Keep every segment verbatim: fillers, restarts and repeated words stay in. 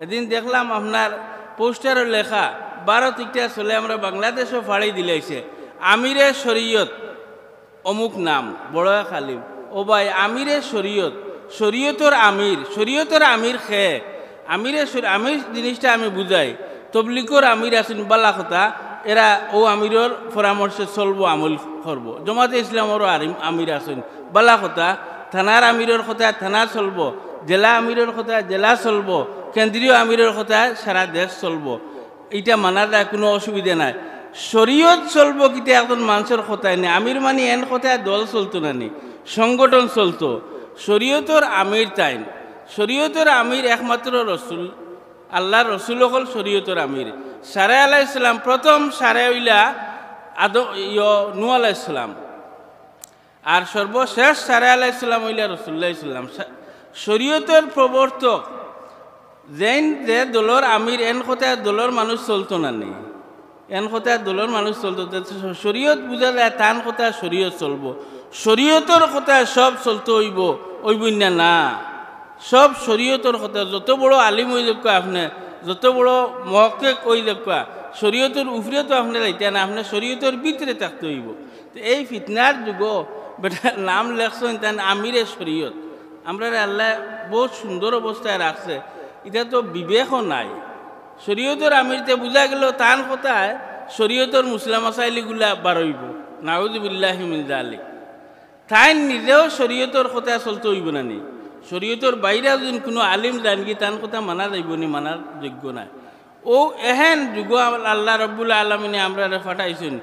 এদিন দেখলাম আপনার পোস্টারো লেখা, ভারত ইটা চলে, আমরা বাংলাদেশও ফাড়ি দিলাইছে। আমিরে শরীয়ত, অমুক নাম, বড় এক আলিম। ও ভাই, আমিরে শরীয়ত, শরীয়তর আমির, শরীয়তর আমির খে? আমিরে শর-, আমির জিনিসটা আমি বুঝাই। তবলিগর আমির আছইন, বালা কথা, এরা অউ আমিরর পরামর্শে চলবো, আমল করবো। জমাতে ইসলামরও আরিম-, আমির আছইন, বালা কথা, থানার আমিরর কথায় থানা চলবো, জেলা আমিরর কথায় জেলা চলবো, কেন্দ্রীয় আমিরর কথায় সারা দেশ চলবো। ইটা মানা যায়, কুনু অসুবিধা নাই। শরীয়ত চলবো কিতা একজন মানষর কথায় নি? আমির মানি এন কথায় দল চলতো না নি, সংগঠন চলতো। শরীয়তর আমির তাইন, শরীয়তর আমির একমাত্র রসুল, আল্লার রসুল অকল শরীয়তর আমির। সারে আলাইহিস সালাম, প্রথম সারে অইলা আদম, ইয়, নূহ আলাইহিস সালাম। আর সর্বশেষ সারে আলাইহিস সালাম অইলা রাসূলুল্লাহ সাল্লাল্লাহু আলাইহি ওয়াসাল্লাম। শা-, শরীয়তর প্রবর্তক যেইন, যে দলর আমির, এন কথায় দলর মানুষ চলতো না নি, এন কথায় দলর মানুষ চলতো। তে শ-, শরীয়ত বুঝা যায়, তান কথায় শরীয়ত চলবো, শরীয়তর কথায় সব চলতো অইবো, অইবো না, না। সব শরীয়তর কথা, যত বড় আলিম অই যাউক্কা আপনে, যত বড় মুহাক্কিক অই যাউক্কা, শরীয়তর উপরে তো আপনে যাইতা না, আপনে শরীয়তর ভিতরে থাকতে অইবো। তো এই ফিতনার যুগো বেটা নাম লেখছইন তান আমিরে শরীয়ত। আমরারে আল্লায় বউত সুন্দর অবস্থায় রাখছে, ইটা তো বিবেকও নাই। শরীয়তর আমিরতে বুঝা গেল তান কথায় শরীয়তর মুসলা মাসাইল ইগুলা বারইবো। নাউজুবিল্লাহি মিন জালিক। তাইন নিজেও শরীয়তর কথায় চলতে অইবো না নি? শরীয়তর বাইরে যদি কুনু আলিম যাইনগি, তান কথা মানা যাইবো নি? মানার যোগ্য নায়। অউ এহেন যুগো আল-, আল্লাহ রব্বুল আলামিনে আমরারে পাঠাইছইন।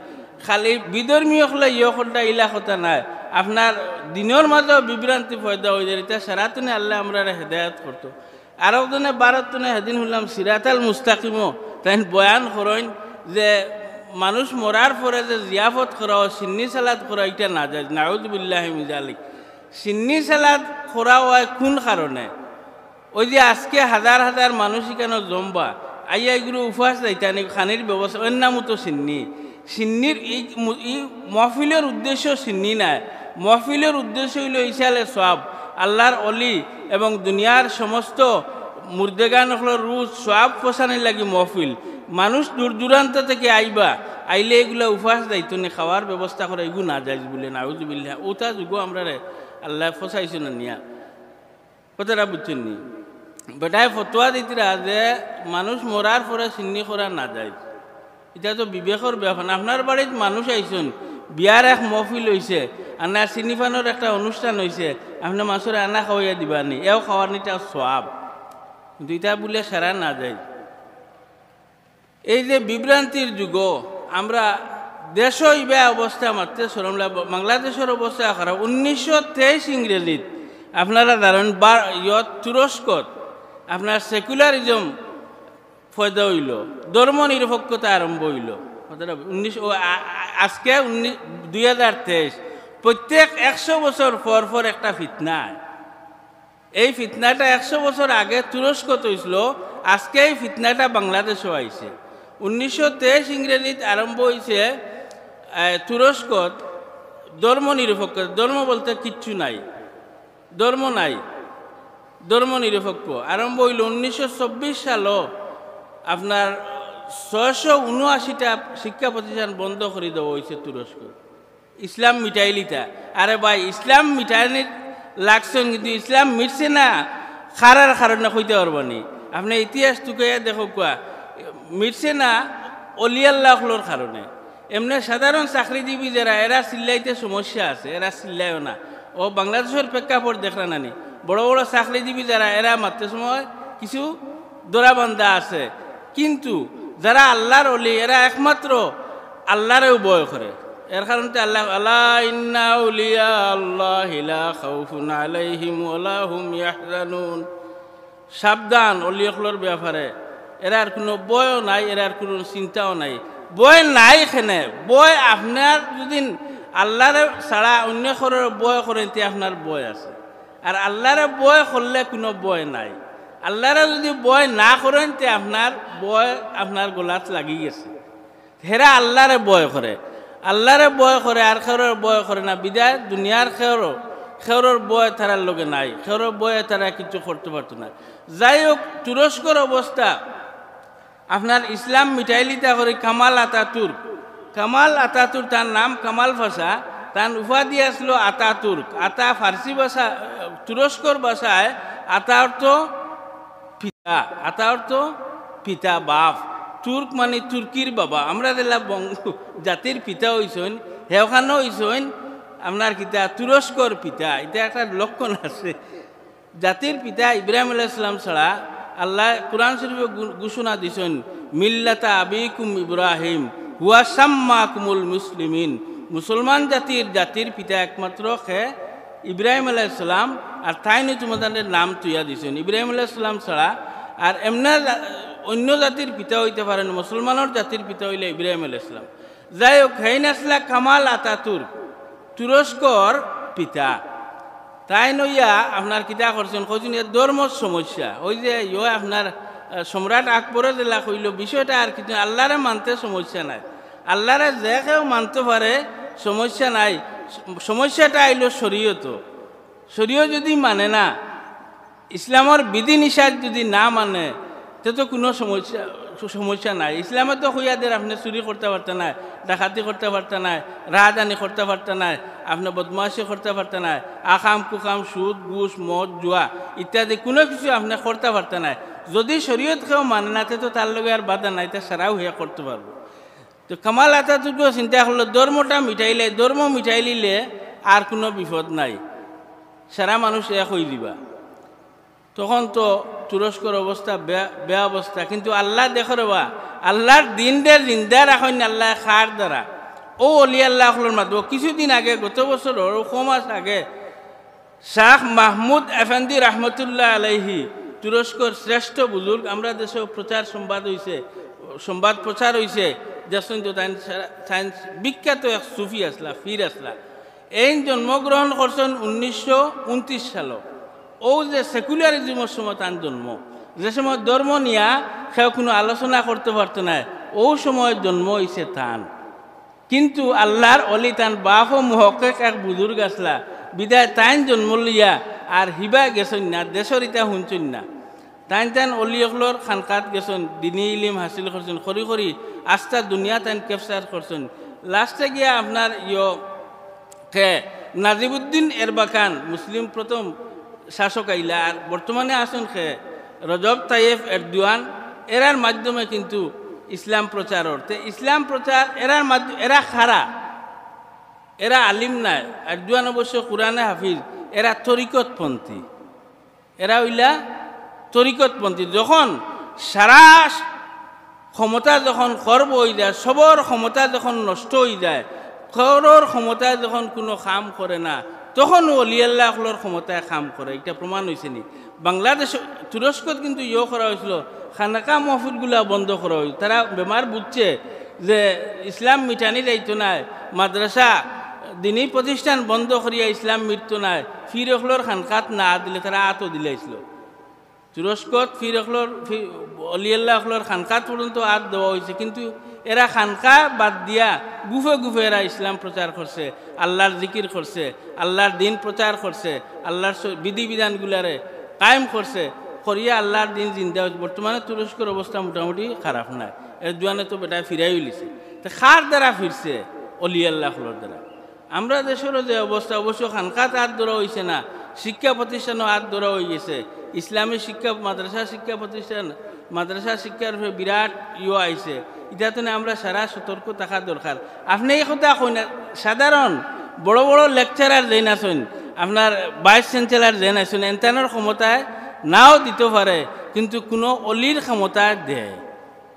খালি বিধর্মী অকলে ইয়ে করতা ইলা কথা নায়, আপনার দিনর মাঝেও বিভ্রান্তি পয়দা অই যায়, ইটা সারাতনে আল্লায় আমরারে হেদায়েত করতো। আরকজনে ভারত তনে হেদিন হুনলাম সিরাতাল মুস্তাকিমো তাইন বয়ান করইন যে মানুষ মরার পরে যে জিয়াফত করা অয়, সিন্নি সালাদ করা, ইটা নাজাইজ। নাউজুবিল্লাহি মিন জালিক। সিন্নি সালাদ করা অয় কুন কারণে? অউ যে আজকে হাজার হাজার মানুষ ইখানো জমবা, আইয়া ইগুরে উপাস যাইতা নি, খানির ব্যবস্থা, অউ নামও তো সিন্নি। সিন্নির ই মু-, ই মহফিলর উদ্দেশ্য সিন্নি নায়। মহফিলর উদ্দেশ্য অইলো ইসালে সওয়াব, আল্লার অলি এবং দুনিয়ার সমস্ত মুর্দেগান অকলর রুহ সওয়াব পৌঁছানির লাগি মহফিল। মানুষ দূর দূরান্ত থাকি আইবা, আইলে ইগুলা উপাস যাইতো নি, খাওয়ার ব্যবস্থা করা, ইগু নাজাইজ বুলে, নাউজুবিল্লাহ। অতা যুগো আমরারে আল্লায় ফসাইছইন না নিয়া। কথাটা বুঝছইন নি? বেটায় ফতোয়া দিতরা যে মানুষ মরার পরে সিন্নি করা নাজাইজ। ইটা তো বিবেকর ব্যাপার না। আপনার বাড়িত মানুষ আইছইন, বিয়ার এক মহফিল অইছে, আর না সিন্নি পানর একটা অনুষ্ঠান অইছে, আপনে মানষরে আনা খাওয়াইয়া দিবা নি, এও খাওয়ানিটা সওয়াব, কিন্তু ইটা বুলে সারা নাজাইজ। এই যে বিভ্রান্তির যুগো আমরা দেশো ইবা অবস্থা মাততে শরম লাগে, বাংলাদেশর অবস্থা খারাপ। উনিশশো তেইশ ইংরেজিত আপনারা জানইন, বা-, ইয়ত তুরস্কত আপনার secularism পয়দা অইলো, ধর্ম নিরপেক্ষতা আরম্ভ অইলো। কথাটা উনিশ, ও আ-, আ-, আজকে উনিশ, দুই হাজার তেইশ, প্রত্যেক একশো বছর পর পর একটা ফিতনা অয়। এই ফিতনাটা একশো বছর আগে তুরস্কত অইছিল, আজকে এই ফিতনাটা বাংলাদেশো আইছে। উনিশশো তেইশ ইংরেজিত আরম্ভ অইছে, এ, তুরস্কত ধর্ম নিরপেক্ষ, ধর্ম বলতে কিচ্ছু নাই, ধর্ম নাই, ধর্ম নিরপেক্ষ। আরম্ভ অইলো উনিশশো চব্বিশ সালো, আপনার ছয়শো উনআশিটা শিক্ষা প্রতিষ্ঠান বন্ধ করি দেওয়া অইছে তুরস্ক। ইসলাম মিটাইলিতা। আরে ভাই, ইসলাম মিটানিত লাগছইন, কিন্তু ইসলাম মিটছে না কারার কারণে কইতা পারবা নি? আপনে ইতিহাস তুকাইয়া দেখউক্কা, মিটছে না অলি আল্লাহ অকলর কারণে। এমনে সাধারণ চাকরিজীবী যারা, এরা চিল্লাইতে সমস্যা আছে, এরা চিল্লায়ও না। অউ বাংলাদেশর প্রেক্ষাপট দেখরা না নি? বড় বড় চাকরিজীবী যারা, এরা মাততে সময় কিছু ধরা বান্ধা আছে, কিন্তু যারা আল্লার অলি, এরা একমাত্র আল্লারেউ ভয় করে। এর কারণে আল্লাহ, "আলা ইন্না আউলিয়া আল্লাহি লা খাউফুন আলাইহিম ওয়া লা হুম ইয়াহজানুন।" সাবধান অলি অকলর ব্যাপারে, এরার কুনু ভয়ও নাই, এরার কুনু চিন্তাও নাই। ভয় নাই কেনে? ভয় আপনার যদি আল্লারে ছাড়া অন্য কারোর ভয় করেন, তে আপনার ভয় আছে। আর আল্লারে ভয় করলে কুনু ভয় নাই। আল্লারে যদি ভয় না করেন, তে আপনার ভয় আপনার গলাত লাগি গেছে। হেরা আল্লারে ভয় করে, আল্লারে ভয় করে, আর কেউরর ভয় করে না। বিদায় দুনিয়ার কেউর, কেউরর ভয় তারার লগে নাই, কেউরর ভয়ে তারা কিচ্ছু করতে পারতো না। যাই হোক, তুরস্কর অবস্থা, আপনার ইসলাম মিটাইলিতা করে কামাল আতাতুর্ক। কামাল আতাতুর্ক, তার নাম কামাল পাশা, তার উপাধি আসলো আতাতুর্ক। আতা ফার্সি ভাষা, তুরস্কর ভাষায় আতা অর্থ পিতা, আতা অর্থ পিতা, বাপ। তুর্ক মানে তুর্কির বাবা। আমরা যেলা বঙ্গ জাতির পিতা হইছইন, হেওখানো হইছইন আপনার কিতা তুরস্কর পিতা। এটা একটা লক্ষণ আছে। জাতির পিতা ইব্রাহিম আলাইহিস সালাম ছাড়া আল্লাহ কোরআন শরীফে ঘো-, ঘোষণা দিছেন, "মিল্লাতা আবিকুম ইব্রাহিম হুয়া সাম্মাকুমুল মুসলিমিন।" মুসলমান জাতির, জাতির পিতা একমাত্র কে? ইব্রাহিম আলাইহিস সালাম। আর তাইনউ তোমাদের নাম তুইয়া দিছেন ইব্রাহিম আলাইহিস সালাম ছাড়া। আর এমনে জা-, অন্য জাতির পিতা হইতে পারেন, মুসলমানর জাতির পিতা হইলে ইব্রাহিম আলাইহিস সালাম। যাই হোক, হেইন আসলা কামাল আতাতুর্ক, তুরস্কর পিতা। তাইন অইয়া আপনার কিতা করছেন, কইছেন, "এ ধর্মর সমস্যা।" ওই যে ইয়ো আপনার, আহ, সম্রাট আকবরে যেলা কইল, বিষয়টা আর কিছু, আল্লাহরে মানতে সমস্যা নাই, আল্লাহরে যে কেউ মানতে পারে, সমস্যা নাই। সমস্যাটা আইল শরীয়ত। শরীয়ত যদি মানে না, ইসলামর বিধি নিষেধ যদি না মানে, তে তো কোনো সমস্যা, সমস্যা নাই। ইসলামে তো কইয়া দের, আপনি চুরি করতে পারতা নায়, ডাকাতি করতে পারতা নায়, রাহাজানি করতে পারতা নায়, আপনি বদমাশি করতে পারতা নায়, আকাম কুকাম, সুদ, ঘুষ, মদ, জুয়া ইত্যাদি কোনো কিছু আপনি করতে পারতা নায়। যদি শরীয়ত কেউ মানে না, তে তো তার লগে আর বাধা নাই, তা সারাও হইয়া করতে পারবো। তো কামাল আতাতুর্ক চিন্তা করলো, ধর্মটা মিটাইলে, ধর্ম মিটাইলিলে আর কোনো বিপদ নাই, সারা মানুষ এক হই দিবা। তখন তো তুরস্কর অবস্থা বেয়া, বেয়া অবস্থা। কিন্তু আল্লাহ দেখো রে বা, আল্লাহর দিনরে জিন্দা রাখইন আল্লাহ কার দ্বারা। ও অলি আল্লাহ অকলর মাধ্যমে। কিছুদিন আগে, গত বছর, ও কয় মাস আগে, শাহ মাহমুদ এফেন্দি রহমতুল্লাহ আলাইহি, তুরস্কর শ্রেষ্ঠ বুজুর্গ, আমরা দেশেও প্রচার সংবাদ হইছে, সংবাদ প্রচার হইছে, দেখছইন তো তাইন সারা-, তাইন বিখ্যাত এক সুফি আসলা, পীর আসলা। এইন জন্মগ্রহণ করছেন উনিশশো ঊনত্রিশ সালো। ও যে সেকুলারিজমর সময় তান জন্ম, যে সময় ধর্ম নিয়া কেউ কোনো আলোচনা করতে পারতো না, ও সময় জন্ম হইছে তান। কিন্তু আল্লাহর অলি তান বাপও মুহক্কেক এক বুজুর্গ আসলা, বিদায় তাইন জন্ম লইয়া আর হিবা গেছইন না, দেশর ইতা হুনছইন না। তাইন তান অলি অকলর খানকাত গেছইন, দিনী ইলিম হাসিল করছইন, করি করি আস্তা দুনিয়া তাইন capture করছইন। লাস্টে গিয়া আপনার ইয়ো কে নাজিবুদ্দিন এরবাকান, মুসলিম প্রথম শাসক আইলা, আর বর্তমানে আছেন কে রজব তাইয়েব এরদোয়ান, এরার মাধ্যমে কিন্তু ইসলাম প্রচার অর্থে ইসলাম প্রচার এরার মাধ্য-, এরা খারা, এরা আলিম নায়। এরদোয়ান অবশ্য কোরআনে হাফিজ, এরা তরিকতপন্থী, এরা হইলা তরিকতপন্থী। যখন সারা ক্ষমতা যখন খর্ব হয়ে যায়, সবর ক্ষমতা যখন নষ্ট হয়ে যায়, কারোর ক্ষমতায় যখন কোনো কাম করে না, তখন অলি আল্লাহ অকলর ক্ষমতায় কাম করে। এটা প্রমাণ হইছে নি? বাংলাদেশ, তুরস্কত কিন্তু ইয়ে করা হয়েছিল, খানকা মহফিলগুলা বন্ধ করা হয়েছিল। তারা বেমার বুঝছে যে ইসলাম মিটানি যাইতো নায়, মাদ্রাসা, দিনী প্রতিষ্ঠান বন্ধ করিয়া ইসলাম মিটতো নায়, পীর অকলর খানকাত না দিলে তারা আতও দিলাইছিল। তুরস্কত পীর অকলর, পীর, অলি আল্লাহ অকলর খানকাত পর্যন্ত আত দেওয়া হয়েছে, কিন্তু এরা খানকা বাদ দিয়া গুফে গুফে এরা ইসলাম প্রচার করছে, আল্লাহর জিকির করছে, আল্লাহর দিন প্রচার করছে, আল্লাহর স-, বিধিবিধানগুলারে কায়েম করছে, করিয়া আল্লাহর দিন জিন্দা হয়েছে। বর্তমানে তুরস্কর অবস্থা মোটামুটি খারাপ নায়, এরদোয়ানে তো বেটায় ফিরাই লিছে। তো কার দ্বারা ফিরছে? অলি আল্লাহ অকলর দ্বারা। আমরা দেশেরও যে অবস্থা, অবশ্য খানকাত আত ধরা হইছে না, শিক্ষা প্রতিষ্ঠানও আত ধরা হয়ে গেছে। ইসলামী শিক্ষা, মাদ্রাসা শিক্ষা প্রতিষ্ঠান, মাদ্রাসা শিক্ষার উপরে বিরাট ইয়ে আইছে। ইটা তো না, আমরা সারা সতর্ক থাকা দরকার। আপনি এই কথা কই না, সাধারণ বড় বড় লেকচারার যেন আছেন, আপনার ভাইস চ্যান্সেলর যেন আছেন, এনতানোর ক্ষমতায় নাও দিতে পারে, কিন্তু কোনো অলির ক্ষমতায় দেয়।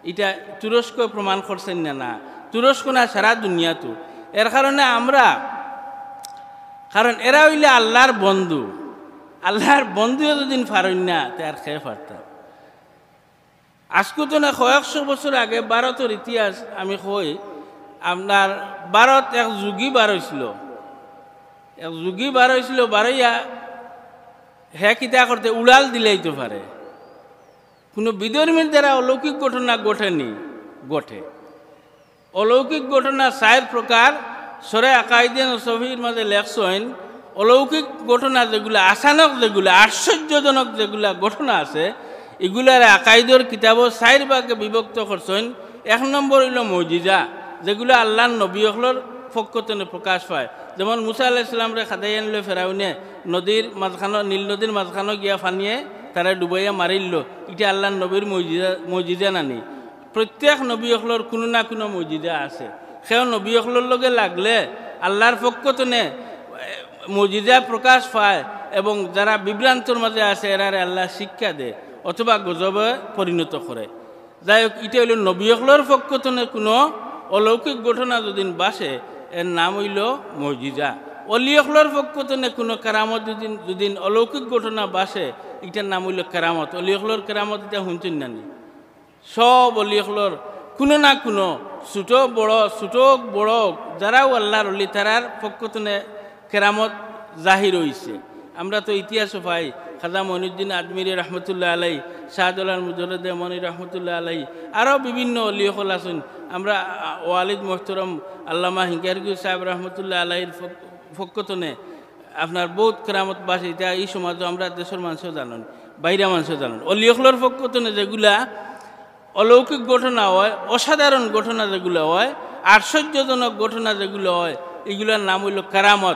ইটা তুরস্ক প্রমাণ করছেন না, না তুরস্ক না, সারা দুনিয়াত। এর কারণে আমরা, কারণ এরা হইলে আল্লাহর বন্ধু, আল্লাহর বন্ধু যতদিন পারইন না, তে আর কে পারতা? আজকু তো না, কয়েকশো বছর আগে ভারতর ইতিহাস আমি কই, আপনার ভারত এক যোগী বার হইছিল, এক যোগী বার হইছিল, বারইয়া হে কিতা করতে উড়াল দিলাইতে পারে। কোনো বিধর্মীর দ্বারা অলৌকিক ঘটনা ঘটেনি, ঘটে। অলৌকিক ঘটনা চাইর প্রকার। সরে আকাইদে নসফির মাঝে লেখছইন, অলৌকিক ঘটনা যেগুলা, আচানক যেগুলা, আশ্চর্যজনক যেগুলা ঘটনা আছে, ইগুলারে আকাইদর কিতাবো চাইর ভাগে বিভক্ত করছইন। এক নম্বর অইলো মজিজা, যেগুলা আল্লার নবী অকলর পক্ষ তনে প্রকাশ পায়। যেমন মুসা আলাইহিস সালামরে খাদাই আনলো ফেরাউনে, নদীর মাঝখানো, নীল নদীর মাঝখানো গিয়া পানিয়ে তারে ডুবাইয়া মারিলো, ইটা আল্লার নবীর মজিজা, মজিজা নানি? প্রত্যেক নবী অকলর কুনু না কুনু মজিজা আছে। কেউ নবী অকলর লগে লাগলে আল্লার পক্ষ তনে, এ, মজিজা প্রকাশ পায় এবং যারা বিভ্রান্তর মাঝে আছে এরারে আল্লায় শিক্ষা দেয় অথবা গজবে পরিণত করে। যাই হোক, ইটা অইলো নবী অকলর পক্ষ তনে কুনু অলৌকিক ঘটনা যদিন বাসে, এর নাম অইলো মজিজা। অলি অকলর পক্ষ তনে কুনু কেরামত যদিন, যদিন অলৌকিক ঘটনা বাসে, ইটার নাম অইলো কেরামত। অলি অকলর কেরামত ইটা হুনছইন নানি? সব অলি অকলর কুনু না কুনু, ছোট বড়, ছোট বড়, যারাও আল্লার অলি, তারার পক্ষ তনে কেরামত জাহির অইছে। আমরা তো ইতিহাসো পাই, খাজা মঈনুদ্দিন আজমিরী রহমতুল্লাহ আলাই, শাহজালাল মুজাররদে ইয়ামনি রহমতুল্লাহ আলাই, আরও বিভিন্ন অলি অকল আছইন। আমরা, আ, ওয়ালিদ মোহতরম আল্লামা হিঙ্গারগুই সাহেব রহমতুল্লাহ আলাইর পক-, পক্ষ তনে আপনার বউত কেরামত বাসে, ইটা ই সমাজো আমরা দেশর মানষেও জানইন, বাইরা মানষেও জানইন। অলি অকলর পক্ষ তনে যেগুলা অলৌকিক ঘটনা অয়, অসাধারণ ঘটনা যেগুলা অয়, আশ্চর্যজনক ঘটনা যেগুলা অয়, ইগুলার নাম অইলো কেরামত।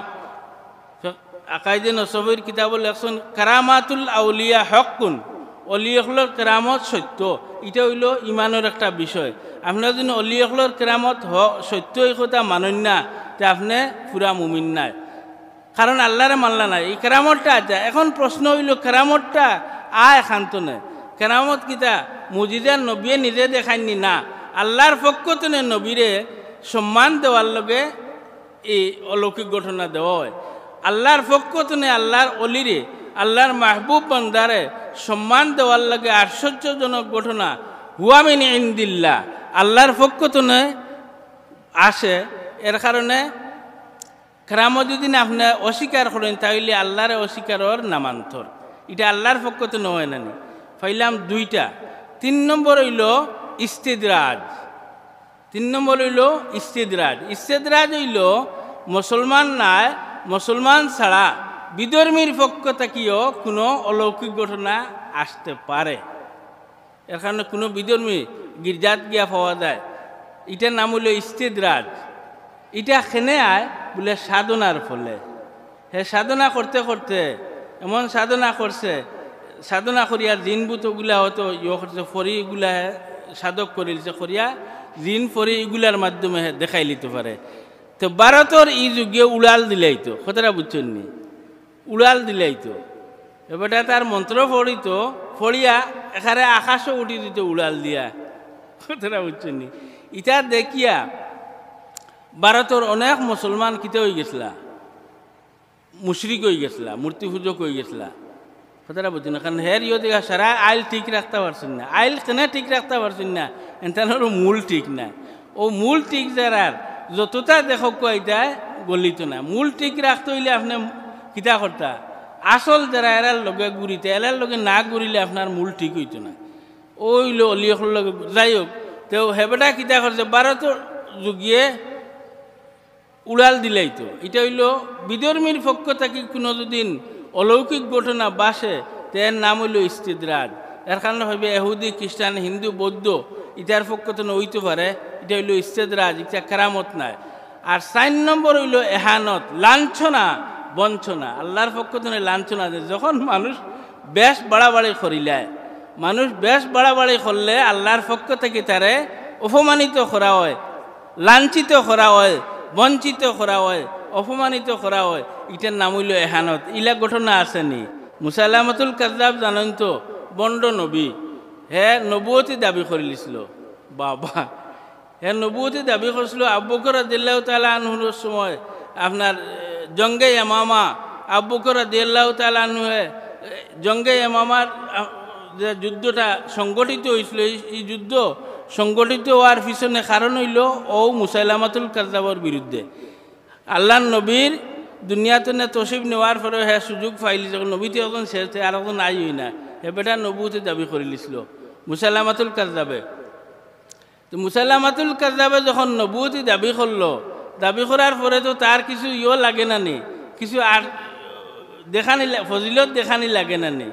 আকাইদে নসফির কিতাবো লেখছইন, "কারামাতুল আউলিয়া হক্কুন", অলি অকলর কেরামত সত্য। ইটা অইলো ইমানর একটা বিষয়। আপনার যদিন অলি অকলর কেরামত হ-, সত্য ই কথা মানইন না, তে আপনে পুরা মুমিন নায়। কারণ আল্লারে মানলা নায়। ই কেরামতটা আচ্ছা, এখন প্রশ্ন অইলো, কেরামতটা আয় কানতনে? কেরামত কিতা? মুজিজা নবিয়ে নিজে দেখাইননি না, আল্লার পক্ষ তনে নবীরে সম্মান দেওয়ার লগে ই অলৌকিক ঘটনা দেওয়া অয়। আল্লার পক্ষ তনে আল্লার অলিরে, আল্লার মাহবুব বান্দারে সম্মান দেওয়ার লগে আশ্চর্যজনক ঘটনা, হুয়া মিন ইন্দিল্লাহ, আল্লার পক্ষ তনে আসে। এর কারণে কেরামত যদিন আপনে অস্বীকার করইন, তাইলে আল্লারে অস্বীকারর নামান্তর। ইটা আল্লার পক্ষ তনে অয় নানি? পাইলাম দুইটা। তিন নম্বর অইলো ইস্তিদরাজ। তিন নম্বর অইলো ইস্তিদরাজ। ইস্তিদরাজ অইলো মুসলমান নায়, মুসলমান ছাড়া বিধর্মীর পক্ষ থাকিও কুনু অলৌকিক ঘটনা আসতে পারে। এর কারণে কুনু বিধর্মী গির্জাত গিয়া পাওয়া যায়, ইটার নাম অইলো ইস্তিদরাজ। ইটা কেনে আয় বুলে সাধনার ফলে। হে সাধনা করতে করতে এমন সাধনা করছে, সাধনা করিয়া জিন ভূত ওগুলা হয়তো ইয়ে করছে, পরি ওগুলা হে সাধক করিলছে, করিয়া জিন পরি ইগুলার মাধ্যমে হে দেখাইলিতো পারে। তো ভারতর ই যুগে উড়াল দিলাইতো, কথাটা বুঝছইন নি? উড়াল দিলাইতো। এ বেটা তার মন্ত্র পড়িতো, পড়িয়া একেবারে আকাশো উঠি দিতো উড়াল দিয়া। কথাটা বুঝছইন নি? ইটা দেখিয়া ভারতর অনেক মুসলমান কিতা অইগেছলা? মুশরিক অইগেছলা, মূর্তি পূজক অইগেছলা। কথাটা বুঝছইন নি? কারণ হের ইয়ে দেখা সারা আইল ঠিক রাখতা পারছইন না। আইল কেনে ঠিক রাখতা পারছইন না? এনতানর মূল ঠিক না। অউ মূল ঠিক যারার যততা দেখউক্কা ইতায় গলিতো না। মূল ঠিক রাখতে অইলে আপনে কিতা করতা? আসল যারা এরার লগে ঘুরিতা, এরার লগে না ঘুরিলে আপনার মূল ঠিক অইতো না। অউ অইলো অলি অকলর লগে, যাই হোক, তেউ হে বেটা কিতা করছে, ভারতর যুগিয়ে উড়াল দিলাইতো। ইটা অইলো বিধর্মীর পক্ষ থাকি কুনু যদিন অলৌকিক ঘটনা বাসে, তে এর নাম অইলো ইস্তিদরাজ। এর কারণে অইবে এহুদি, খ্রিস্টান, হিন্দু, বৌদ্ধ, ইতার পক্ষ তনে অইতো পারে, ইটা অইলো ইস্তিদরাজ, ইটা কেরামত নায়। আর চাইর নম্বর অইলো এহানত, লাঞ্ছনা, বঞ্চনা। আল্লার পক্ষ তনে লাঞ্ছনা যে যখন মানুষ বেশ বাড়াবাড়ি করিলায়, মানুষ বেশ বাড়াবাড়ি করলে আল্লার পক্ষ থাকি তারে অপমানিত করা অয়, লাঞ্ছিত করা অয়, বঞ্চিত করা অয়, অপমানিত করা অয়, ইটার নাম অইলো এহানত। ইলা ঘটনা আছে নি? মুসাইলামাতুল কাজ্জাব জানইন তো, ভণ্ড নবী, হে নবুয়তি দাবি করিলিছিল। বাবা, হে নবুয়তি দাবি করছিল আবু বকর রাদিয়াল্লাহু তাআলা আনহুর সময়, আপনার, এ, জঙ্গে ইয়ামামা, আবু বকর রাদিয়াল্লাহু তাআলা আনহু, এ, জঙ্গে ইয়ামামার, আ, যে যুদ্ধটা সংগঠিত অইছিল, ই, ই যুদ্ধ সংগঠিত অওয়ার পিছনে কারণ অইলো অউ মুসাইলামাতুল কাজ্জাবর বিরুদ্ধে। আল্লার নবীর দুনিয়া তনে তশরিফ নেওয়ার পরে হে সুযোগ পাইলি, যখন নবী তো একজন শেষ, তে আরকজন আইওই না, হে বেটা নবুয়তি দাবি করিলিছিল মুসাইলামাতুল কাজ্জাবে। তো মুসাইলামাতুল কাজ্জাবে যখন নবুয়তি দাবি করলো, দাবি করার পরে তো তার কিছু ইয়ো লাগে না নি, কিছু আর দেখানি লা-, ফজিলত দেখানি লাগে না নি?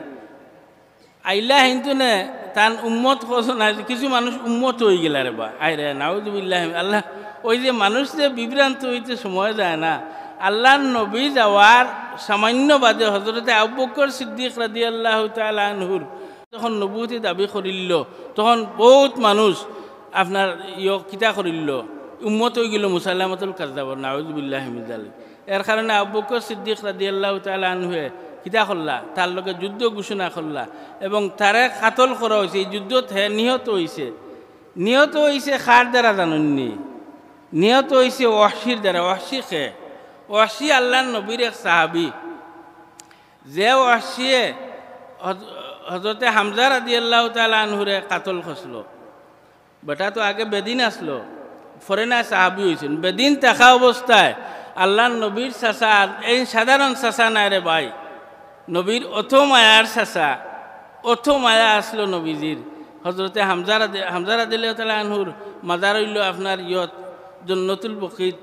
আইলা হিন্তুনে তান উম্মত কছ না, কিছু মানুষ উম্মত অইগেলা রে বা। আয় রে, নাউজুবিল্লাহ, আল্লাহ, ওই যে মানুষ যে বিভ্রান্ত অইতে সময় যায় না, আল্লাহর নবী যাওয়ার সামান্য বাদে হযরতে আবু বকর সিদ্দিক রাদিয়াল্লাহু তাআলা আনহুর যখন নবুয়তি দাবি করিল্ল, তখন বউত মানুষ আপনার ইয় কিতা করিল্ল, উম্মত অইগেল মুসাইলামাতুল কাজ্জাবর, নাউজুবিল্লাহি মিন যালিক। এর কারণে আবু বকর সিদ্দিক রাদিয়াল্লাহু তাআলা আনহুয়ে কিতা করলা, তার লগে যুদ্ধ ঘোষণা করলা এবং তারে কাতল করা অইছে। এই যুদ্ধত হে নিহত অইছে। নিহত অইছে কার দ্বারা জানইননি? নিহত অইছে ওয়াহশির দ্বারা। ওয়াহশি কে? ওয়াহশি আল্লাহর নবীর এক সাহাবী। যে ওয়াহশিয়ে হজ-, হযরতে হামজা রাদিয়াল্লাহু তাআলা আনহুরে কাতল করছিল। বেটা তো আগে বেদিন আছলো, পরে না সাহাবী অইছইন। বেদিন থাকা অবস্থায় আল্লাহর নবীর চাচা, এই সাধারণ চাচা নায় রে ভাই, নবীর অত মায়ার চাচা, অত মায়া আছলো নবীজির। হযরতে হামজা রাদি-, হামজা রাদিয়াল্লাহু তাআলা আনহুর মাজার অইলো আপনার ইয়ত জন্নতুল বকিত,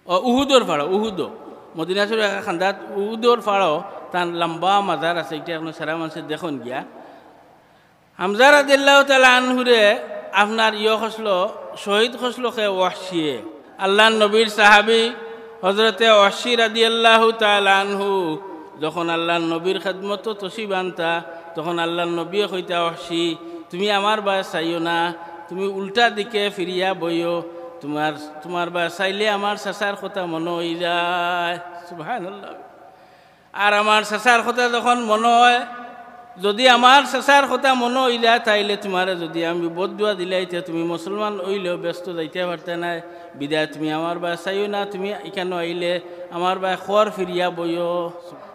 ও উহুদর ফাড়ো, উহুদ, মদিনা শরীফ একা খান্দাত উহুদর ফাড়ো তান লম্বা মাজার আছে, ইটা এখনো সারা মানষে দেখইন গিয়া। হামজা রাদিয়াল্লাহু তাআলা আনহুরে আপনার ইয় করছিল, শহীদ করছিল কে? ওয়াহশিয়ে। আল্লাহর নবীর সাহাবী হযরতে ওয়াহশি রাদিয়াল্লাহু তাআলা আনহু যখন আল্লাহর নবীর খেদমতো তশরিফ আনতা, তখন আল্লাহর নবীয়ে কইতা, "ওয়াহশি, তুমি আমার বায় চাইও না, তুমি উল্টা দিকে ফিরিয়া বইও, তোমার, তোমার বায় চাইলে আমার চাচার কথা মনো অইযায়।" সুবহানাল্লাহ। আর আমার চাচার কথা যখন মনো অয়, যুদি আমার চাচার কথা মনো অইযায়, তাইলে তোমারে যুদি আমি বদদুয়া দিলাই, তে তুমি মুসলমান অইলেও বেহেস্তো যাইতায় পারতায় নায়। বিদায় তুমি আমার বায় চাইও না, তুমি ইকানো আইলে আমার বায় খর ফিরিয়া বইও।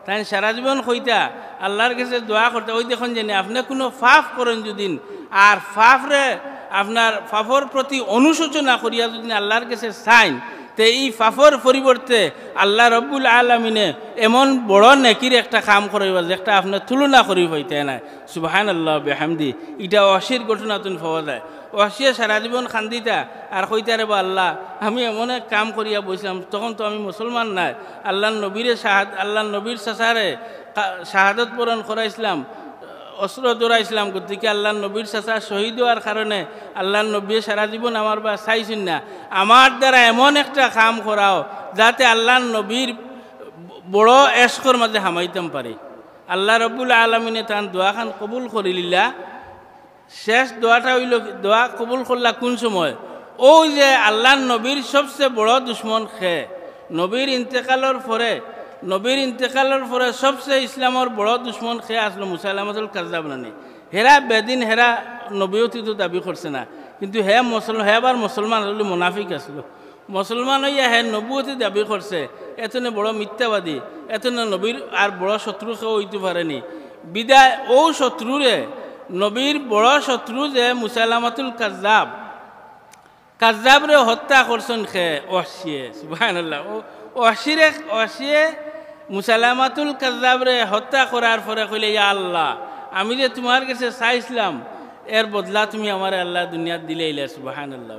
তাইন সারা জীবন কইতা, আল্লাহর গেছে দোয়া করতা, ওই দেখইন যেনে আপনে কুনু পাপ করইন যুদি, আর পাপরে আপনার পাপর প্রতি অনুশোচনা করিয়া যুদি আল্লাহর গেছে চাইন, তে ই পাপর পরিবর্তে আল্লাহ রব্বুল আলামিনে এমন বড় নেকির একটা কাম করাইবা, যেটা আপনে তুলনা করি পাইতায় নায়। সুবহানাল্লাহ বিহামদি। ইটা ওয়াহশির ঘটনাতুন পাওয়া যায়। ওয়াহশিয়ে সারা জীবন কান্দিতা আর কইতা, "রে বা আল্লাহ, আমি এমন এক কাম করিয়া বইছলাম, তখন তো আমি মুসলমান নায়, আল্লাহর নবীরে শাহাদ-, আল্লাহর নবীর চাচারে কা-, শাহাদত বরণ করাইছলাম, অস্ত্র ধরাইছলাম, গতিকে আল্লাহর নবীর চাচা শহীদ অওয়ার কারণে আল্লাহর নবীয়ে সারা জীবন আমার বায় চাইছইন না, আমার দ্বারা এমন একটা কাম করাও যাতে আল্লাহর নবীর বড় এশকর মাঝে হামাইতাম পারি।" আল্লাহ রব্বুল আলামিনে তান দোয়াখান কবুল করিলিলা। শেষ দোয়াটা অইলো, দোয়া কবুল করলা কুন সময়? ওই যে আল্লাহর নবীর সবচে বড় দুশমন কে, নবীর ইন্তেকালর পরে, নবীর ইন্তেকালর পরে সবচে ইসলামর বড় দুশমন কে আছলো? মুসাইলামাতুল কাজ্জাব নানি? হেরা বেদিন, হেরা নবুয়তি তো দাবি করছে না, কিন্তু হে মুসল-, হে আবার মুসলমান আছলো, মুনাফিক আছলো। মুসলমান অইয়া হে নবুয়তি দাবি করছে, এতনে বড় মিথ্যাবাদী, এতনে নবীর আর বড় শত্রু কেউ অইতো পারেনি। বিদায় ও শত্রুরে, নবীর বড় শত্রু যে মুসাইলামাতুল কাজ্জাব, কাজ্জাবরে হত্যা করছইন কে? ওয়াহশিয়ে। সুবহানাল্লাহ। ও ওয়াহশিরে, ওয়াহশিয়ে মুসাইলামাতুল কাজ্জাবরে হত্যা করার পরে কইলে, "ইয়া আল্লাহ, আমি যে তোমার গেছে চাইছলাম, এর বদলা তুমি আমারে আল্লাহ দুনিয়াত দিলাইলা।" সুবহানাল্লাহ।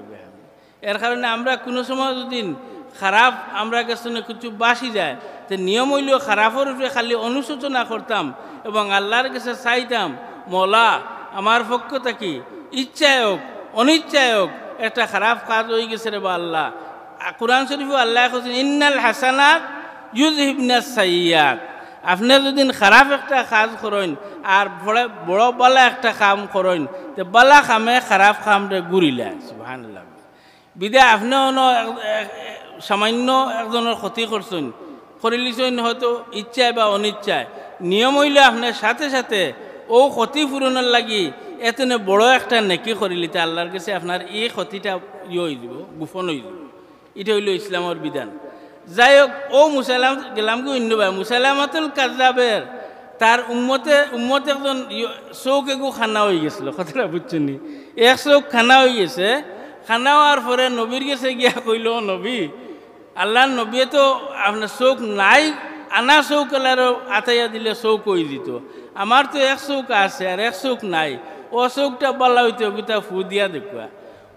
এর কারণে আমরা কুনু সময় যুদি খারাপ আমরার গেছ থনে কিছু বাসি যায়, তে নিয়ম অইলো খারাপর উপরে খালি অনুশোচনা করতাম এবং আল্লাহর গেছে চাইতাম, "মওলা, আমার পক্ষ থাকি ইচ্ছায় অউক, অনিচ্ছায় অউক, একটা খারাপ কাজ অইগেছে রে বা আল্লাহ।" আ, কোরআন শরীফো আল্লায় কইছইন, "ইন্নাল হাসানাত ইউযহিবনাস সাইয়্যাত।" আপনে যুদি খারাপ একটা কাজ করইন আর পরে বড় বালা একটা কাম করইন, তে বালা কামে খারাপ কামরে ঘুরিলায়। সুবহানাল্লাহ। বিদায় আপনে অনো এক, এক, সামান্য একজনর ক্ষতি করছইন, করিলিছইন হয়তো ইচ্ছায় বা অনিচ্ছায়। নিয়ম অইলো আপনে সাথে সাথে ও ক্ষতি পূরণর লাগি এতনে বড় একটা নেকি করিলিতা আল্লাহর গেছে আপনার ই ক্ষতিটা ইয়ে অইযিবো, গোপন অইযিবো। ইটা অইলো ইসলামর বিধান। যাই হোক, ও মুসাইলাম-, গেলামগি অইন্য বায়, মুসাইলামাতুল কাজ্জাবর তার উম্মতে, উম্মত একজন ইয়-, চউখ এগু কানা অইগেছিল, কথাটা বুঝছইন নি? এক চউখ কানা অইগেছে, কানা অওয়ার পরে নবীর গেছে গিয়া কইলো, "ও নবী, আল্লাহর নবীয়ে তো আপনার চউখ নাই, আনা চউখ আল্লাহর আতাইয়া দিলে চউখ অইযিতো। আমার তো এক চউখ আছে আর এক চউখ নাই, ও চউখটা বালা অইতে অগুতা ফু দিয়া দেখউক্কা।"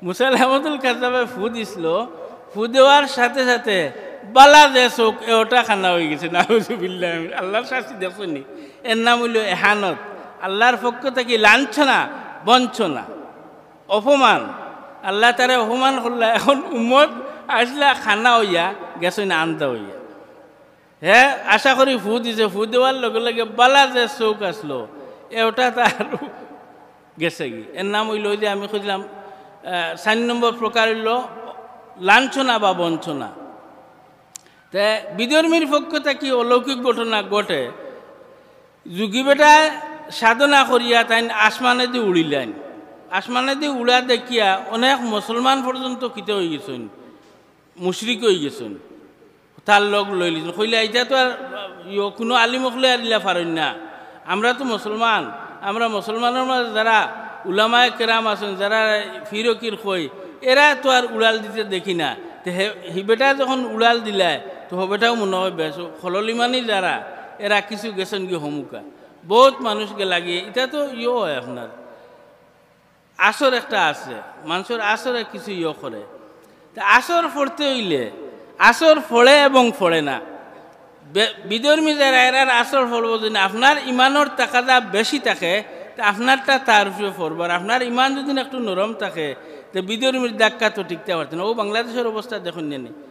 মুসাইলামাতুল কাজ্জাবে ফু দিছিল, ফু দেওয়ার সাথে সাথে বালা যে চউখ, এ ওটা কানা অইগেছে, নাউজুবিল্লাহ। আল্লাহর শাস্তি দেখছইন নি? এর নাম অইলো এহানত, আল্লাহর পক্ষ থাকি লাঞ্ছনা, বঞ্চনা, অপমান। আল্লায় তারে অপমান করলা, এখন উম্মত আইছলা কানা অইয়া, গেছইন আন্দা অইয়া। হে আশা করি ফু দিছে, ফু দেওয়ার লগে লগে বালা যে চউখ আছলো, এ ওটা তার গেছেগি। এর নাম অইলো ওই যে আমি কইছিলাম, আহ, চাইর নম্বর প্রকার অইলো লাঞ্ছনা বা বঞ্চনা। তে বিধর্মীর পক্ষ থাকি অলৌকিক ঘটনা ঘটে। যোগী বেটায় সাধনা করিয়া তাইন আসমানেদি উড়িলাইন। আসমানেদি উড়া দেখিয়া অনেক মুসলমান পর্যন্ত কিতা অইগেছইন, মুশরিক অইগেছইন। তার লগ লইলিছইন। কইলা, "ইটা তো আর, ইয়ো, কুনু আলিম অকলে আর ইলা পারইন না। আমরা তো মুসলমান, আমরা মুসলমানর মাঝে যারা উলামায়ে কেরাম আছইন, যারা ফিরকির কই, এরা তো আর উড়াল দিতে দেখি না।" তে হে, হি বেটা যখন উড়াল দিলায়, তো হ বেটাও মনে অয় বেশ, হলল ইমানি যারা, এরা কিছু গেছইন গি হমুকা। বউত মানুষ গেলাগি, ইটা তো ইয়ো অয় আপনার। আসর একটা আছে, মানষর আসরে কিছু ইয়ে করে। তা আসর পড়তে অইলে আসর পড়ে এবং পড়ে না। বে-, বিধর্মী যারা, এরার আসর পড়বো যদি আপনার ইমানর তাকাদা বেশি থাকে, তা আপনারটা তার উপরে পড়বো। আর আপনার ইমান যদি একটু নরম থাকে, তে বিধর্মীর ধাক্কা তো টিকতে পারতেন। ও বাংলাদেশর অবস্থা দেখইন নি,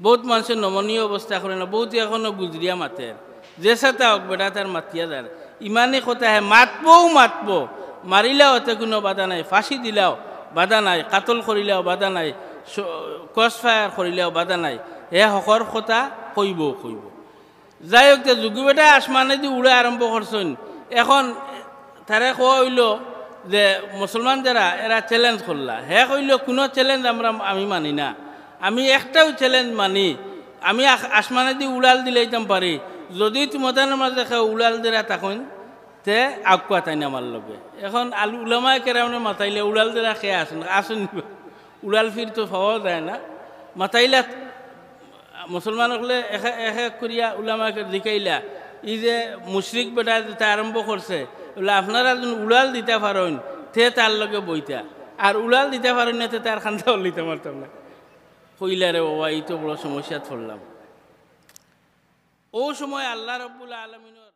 বউত মানষে নমনীয় অবস্থা করে না, বউত এখনো গুজরিয়া মাতের। যেছা তা অউক বেটা, তার মাতিয়া যার। ইমানি কথা হে মাতবো, মাতবো। মারিলাও এতে কুনু বাধা নাই, ফাঁসি দিলাও বাধা নাই, কাতল করিলাও বাধা নাই, স-, crossfire করিলাও বাধা নাই। হে হকর কথা কইবো, কইবো। যাই হউক, তে যোগী বেটা আসমানেদি উড়া আরম্ভ করছইন। এখন তারে কওয়া অইলো যে মুসলমান যারা, এরা challenge করলা। হে কইলো, "কুনু challenge আমরা, আমি মানি না। আমি একটাউ challenge মানি, আমি আস-, আসমানেদি উড়াল দিলাইতাম পারি। যদি তুমতানর মাঝে কেউ উড়াল দিরা থাকইন, তে আউক্কা তাইন আমার লগে।" এখন আল-, উলামায়ে কেরামরে মাতাইলে উড়াল দিরা কে আছইন? আছইন? উড়াল ফির তো পাওয়া যায় না। মাতাইলা মুসলমান অকলে এক এক করিয়া উলামায়ে কেরামরে জিকাইলা, "ই যে মুশরিক বেটায় যেটা আরম্ভ করছে, বলে, আপনারা যদি উড়াল দিতা পারইন, তে তার লগে বইতা, আর উড়াল দিতা পারইন না, তে তার কান্দা অলিতা মারতাম না।" কইলা, "রে বাবা, ই তো বড় সমস্যাত পড়লাম।" ও সময় আল্লাহ রব্বুল আলামিনর